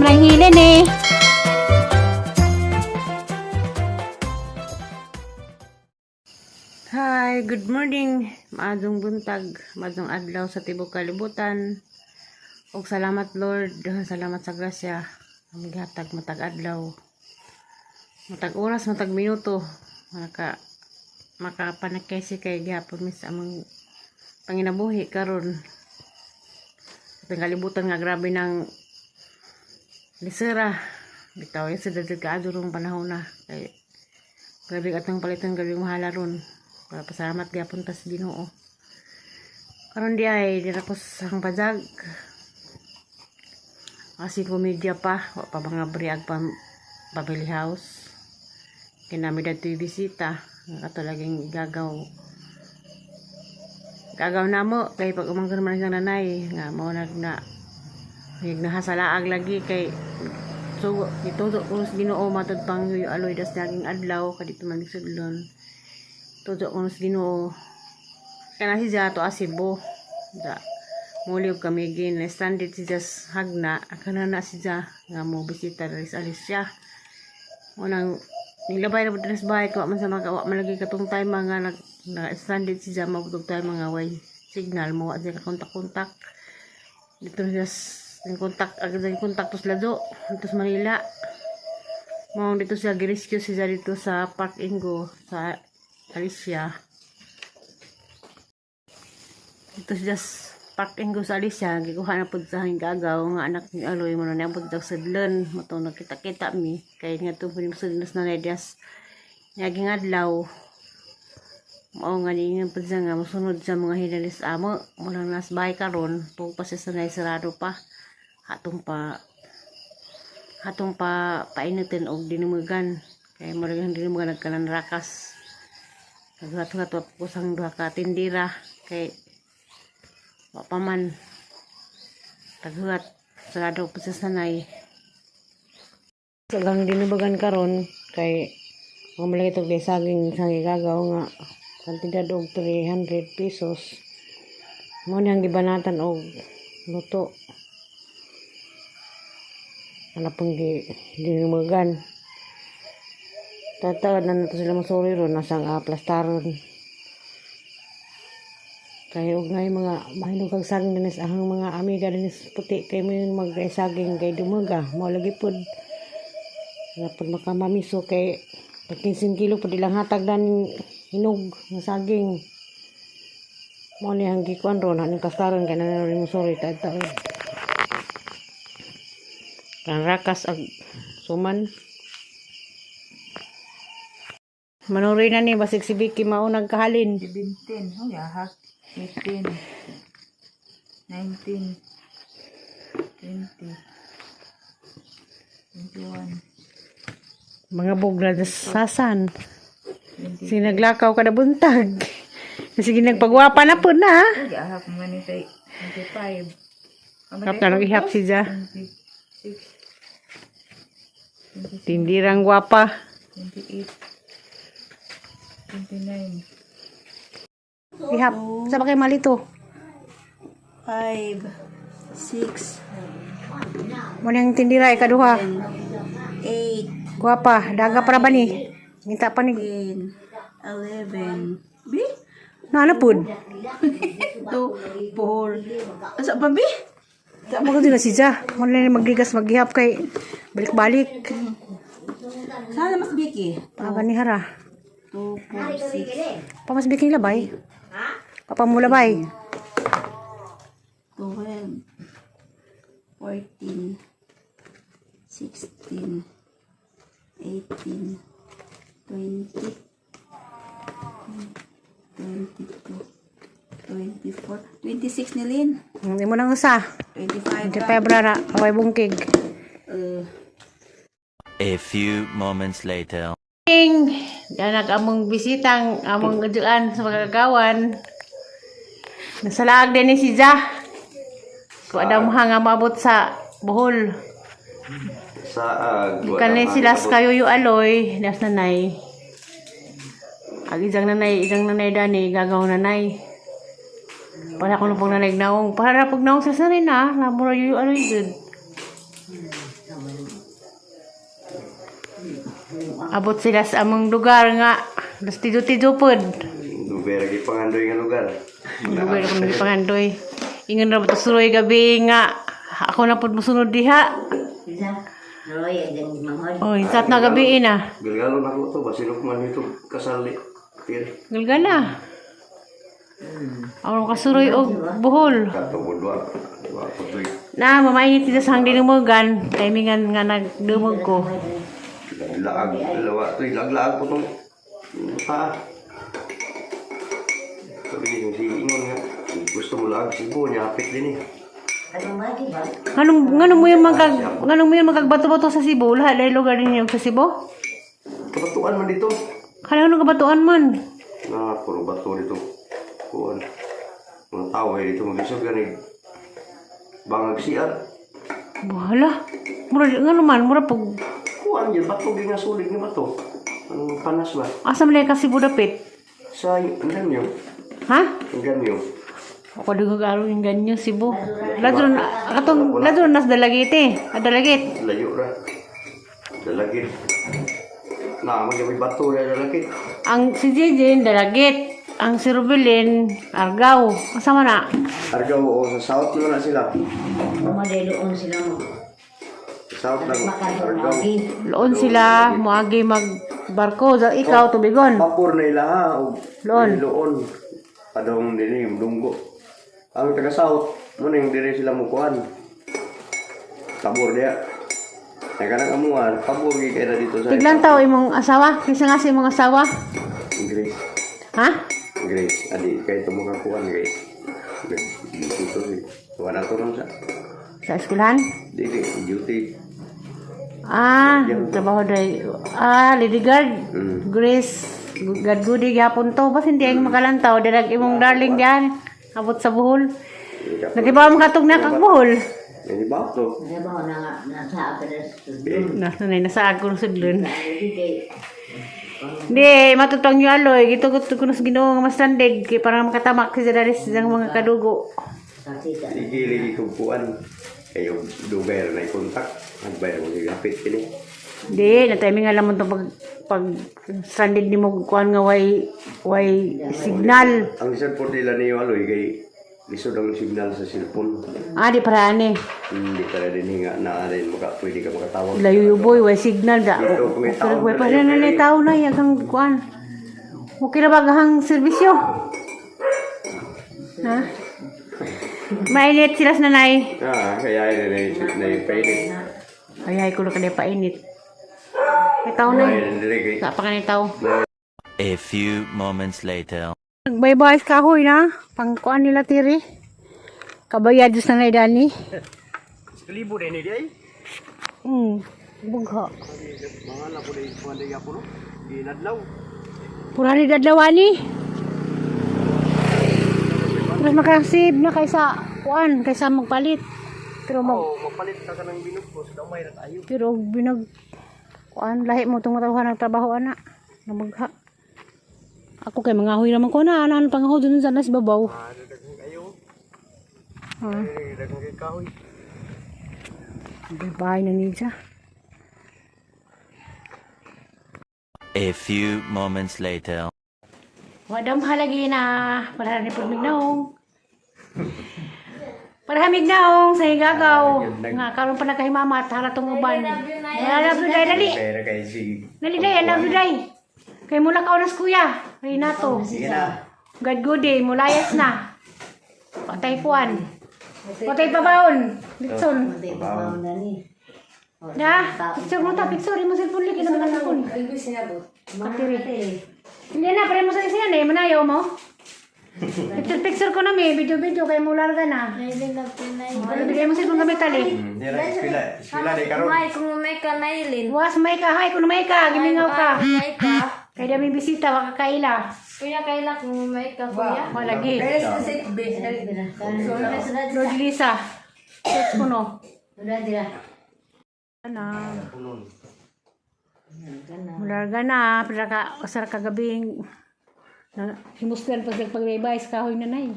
rang hilin eh. Hi, good morning. Maadong buntag, maadong adlaw sa tibok kalibutan. Og salamat, Lord, salamat sa grasya. Ang gihatag matag adlaw. Matag oras, matag minuto. Maka makapanakesi kay gihapon mis among panginabuhi karon. Sa kalibutan nga grabe ng lisera. Bitaw sa dadag kaadurong panahon na kay grabe atong palitan, grabe mahala ron. Para pasalamat gyapon ta sa Ginoo. Karon di ay dira ko sa akong padag. Kasi komedya pa, wa pa mga briag pa family house. Kinami dadto'y bisita nga kato laging gagaw. Gagaw namo kay pag umangkon man siyang nanay nga mao na na nahasalaag lagi kay so itudo ko sa Ginoo matod pang yuyo aloy das naging adlaw kadito man sudlon. Tudo ko sa Ginoo kana si Jato Asibo da muli og kami gin stranded si Jas hagna kana na si Ja nga mo bisita diri sa Alicia. Unang nilabay na po diri sa bahay ko man sa mga wa man lagi katong time mga nag na stranded si Ja mabutog tayo mga way signal mo wa siya kontak-kontak dito siya yung kontak agad yung kontak tos Lado dito sa Manila. Mao dito siya gi-rescue siya dito sa Park Ingo sa Alicia. Dito siya sa Park Ingo sa Alicia gikuha na pud sa gagaw nga anak ni Aloy mo na niabot dag sudlon mo nagkita-kita mi kay nga to pud sudlon sa nanay dias nyaging adlaw. Mao nga niingon pud siya nga mosunod sa mga hinalis amo mo nang nas bahay karon tug pa siya sanay sarado pa hatong pa painitin og dinumugan kay mo rin dinumugan nagkanan rakas naghuhat-huhat wa ko sang duha ka tindira kay wa pa man taghuhat sarado pa siya sanay sa gang dinubagan karon kay mga malaki itong saging saging gagaw nga kantidad og 300 pesos mo niyang gibanatan og luto ano pong dinumagan tataad na nato sila masuri ron nasang plastaron kay og ngay mga mahinog kag saging dinis ahang mga amiga dinis puti kay mo yun mag saging kay dumaga mo lagi pod na pud makamamiso kay pag 15 kilo pud ilang hatag dan hinog nga saging mo ni ang gikuan ron aning plastaron kay na rin mo sorry taad taod kan rakas ag suman. Manuri na ni basig si Vicky mao nagkahalin. 17, oh yahak. 18, 19, 20, 21, Mga bugla na sasan. 20. Sinaglakaw kada buntag. Sige nagpagwapa na po na. Oh, yahak mga ni tay 25. Kap na lang ihap si Ja. 26, Tindirang gwapa. 28, 29, Ihap. Sa ba kayo malito? 5, 6, Mo nang tindira ikaduha. 8, Gwapa. Daga para ba ni? Minta pa ni. 10, 11, B? Na ano pud? 2, 4. Asa pa, B? Mo ko na si Ja. Mo na magigas maghihap kay balik-balik. Sana mas biki. Paga ni hara. 2, 4, 6, Pamas biking labay. Papamulabay. 12, 14, 16, 18, 20, 22, 24, 26 ni Lynn. Hindi mo nang usa. 25 25 rara. Away bungkig. A few moments later. Ing, danag among bisitang among uduan sa magagawan. Nasalaag din ni si Ja. Kung adam nga maabot sa Bohol. Saag. Kanay sila sa kayuyo aloy, nas nanay. Ag isang nanay dani, gagaw nanay. Para ko na pong nanay naong. Para na pong naong sa sanay na, namura yuyo aloy gud. Abot sila sa among lugar nga das tijo-tijo pod. Dugay ra gipangandoy nga lugar. Lugar ako nang pangandoy. Ingon ra ba suroy gabi nga ako na pod mosunod diha. Oh, insat na gabi na. Galgalo na ko to basilog man ito kasal di. Tir. Galgala. Ako kasuroy og buhol. Katugod wa. Wa ko toy. Na, mamainit dito sa hangdin dumugan. Timingan nga nagdumog ko. Laag lawa toy laglaag ko tong ha. Sabi din si Ingon nga gusto mo laag Cebu niya hapit din eh. Nganong mo yung magkagbato-bato sa Cebu? Lahat dahil lugar din yung sa Cebu? Kabatuan man dito. Kala nung kabatuan man. Na puro bato dito. Kuan. Mga tao eh dito magisog gani. Bangag siya. Wala. Mura, ngano man, mura pag Kuan yun, bato gyud nga sulig ni bato. Ang panas ba? Asa man ka Cebu dapit? Sa ang ganyo. Ha? Ang ganyo. Ako dugog araw yung ganyo Cebu. Ladron, katong ladron nas dalagit eh. Ah, dalagit. Layo ra. Dalagit. Na, mo may bato ra dalagit. Ang si Jijin, dalagit. Ang si Rubilin, Argao. Asa man na? Argaw o sa south naman na sila. Sa south lang Argaw. Loon sila, muagi mag barko. Ikaw, tubigon. Pabor na ila ha. Og Loon. Loon. Padong dinhi dunggo. Ang taga south mo ning dire sila mukuan. Pabor diya. Kaya kanang amuan, pabor gyud kay na dito sa Tiglan tao imong asawa. Kaysa nga sa imong asawa. Grace. Ha? Grace, adi kay tumuka kuan kay. Dito si. Wala to ron sa. Sa eskwelahan? Dili duty. Ah, trabaho day. Ah, Lady Guard. Grace. God goody gyapon to. Bas hindi ay makalantaw. Dirag imong darling diyan. Abot sa buhol. Nagibaw mo katong nakag buhol. Ini ba to? Nasa na nasa ako ng sudlon. Hindi, matutong yung aloy. Gitugot ko na sa Ginoo nga mas sandig. Kay para makatamak si Daris ng mga kadugo. Ligi ligi kog kuan. Kayo dugay ra na kontak. Agbay mo gapit kini. Hindi, na-timing nga lamang to pag stranded ni mo kuan nga way signal. Ang cellphone nila ni Aloy kay lisod ang signal sa cellphone. Ah, di para ani. Hindi ka na din hinga na rin maka pwede ka makatawag. Layo yung boy, way signal da. Dito, kung may tao Okay, na pa layo na na kayo. tao na yagang kuan. Okay ra ba gahang serbisyo? Ha? Mainit sila sa nanay. Ah, kaya yun na na painit. Ay, ay, kulo ka na painit. May tao na Ay, yun. dili kay Sa pa ka na tao. A few moments later. Bye-bye kahoy na. Pangkuan nila tiri. Kabaya Diyos na Dani. Libo din ni ay. Bugha. Mga na pud kuan di gapon. Ginadlaw. Pura ni dadlawani. Pero makasave na kaysa kuan, kaysa magpalit. Pero mag Oh, magpalit ka kanang binog ko sa damay ra tayo. Pero binag kuan lahi mo tong matawhan ng trabaho ana. Namagha. Ako kay mga huy naman ko na ana pangaho dun sa nas babaw. Ah, daghang kayo. Ah, Eh, daghang kay kahoy. bye na niya. A few moments later. Wadam halagi na para ni pud mignaong. Para mignaong sa higagaw. Nga karon pa nakahimamat hala tong uban. I love you day dali. Pero kay si Dali day, I love you day. Kay mula ka oras kuya. Renato. Sige na. God good day, mulayas na. Patay puan. Patay pabaon. Litson. Da, picture mo ta, picture mo cellphone lagi na mga cellphone. Katiri. Hindi na, pare mo sa isiyan eh, manayaw mo. Picture picture ko na may, video video kay mo larga na. Ano bigay mo cellphone gamit tali. Hindi ra eskwela, eskwela di karon. May kung may ka nailin. Was may ka, hay kuno may ka, gimingaw ka. May ka. Kay dami bisita waka kaila. Kuya kaila kung may ka kuya. Walagi. Lord Lisa. Search ko no. Ana. Mularga na, pero ka usar kagabing na himuslan pa sa pagbaybay sa kahoy nanay.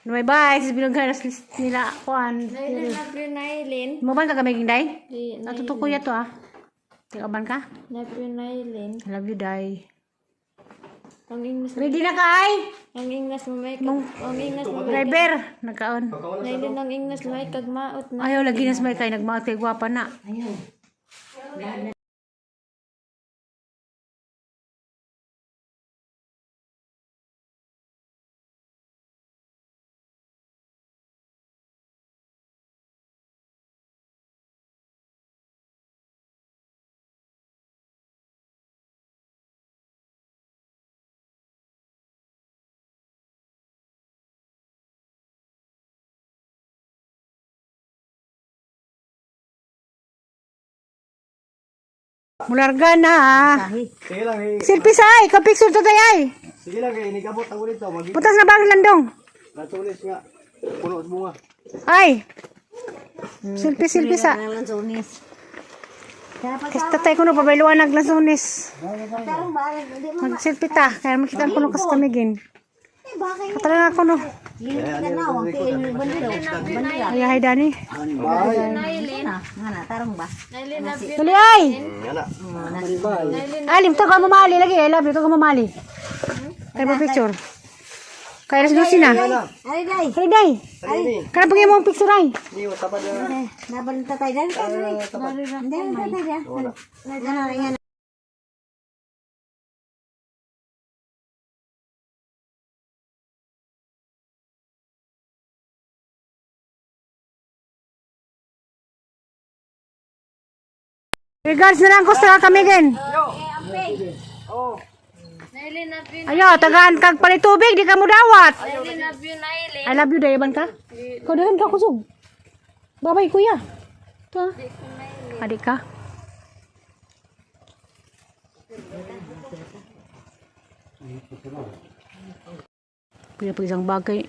Numaybay, sa binughan nila kuan. Nailin na nailin. Mo ba ka kami day? Di Natuto kuya to ah. Tigaban ka? Love you, Nailin. I love you, Day. Ang ingnas, Ready na ka, ay? ang ingnas mo may kag, ang ingnas mo may Driver, nagkaon. Nailin, ang ingnas may kag maot na. Ayaw, lagi na may kay nagmaot kay gwapa na. Mularga na, ah. Sige lang eh. Silpi sa ay, kapicture to tayo ay. Sige lang eh, nigabot ako dito. Mag Putas na bang landong. Natulis nga. Puno sa bunga. Ay. Silpi, silpi sa. Kasi tatay ko no, pabayluan naglansones. Magsilpi ta, kaya makita ko no kas kamigin. Katala nga ko no. Ay, ay, Dani. Nailin, love you. Dali ay! Nga na. Alim, to ka mamali lagi. I love you, to ka mamali. Kaya pa picture. Kaya alas 12 na. Ay, Ay, day. ni. Kaya pag mo ang picture ay. Ni, tapad na. Regards na lang ko sa kamigin. Nailin, love you. Ayo, tagaan kag palitubig, di ka mo dawat. Nailin, love you, Nailin. I love you, dayaban ka? Ikaw dahan ka kusog. Babay, kuya. Ito ah. Adik ka. Kuya, pag isang bagay.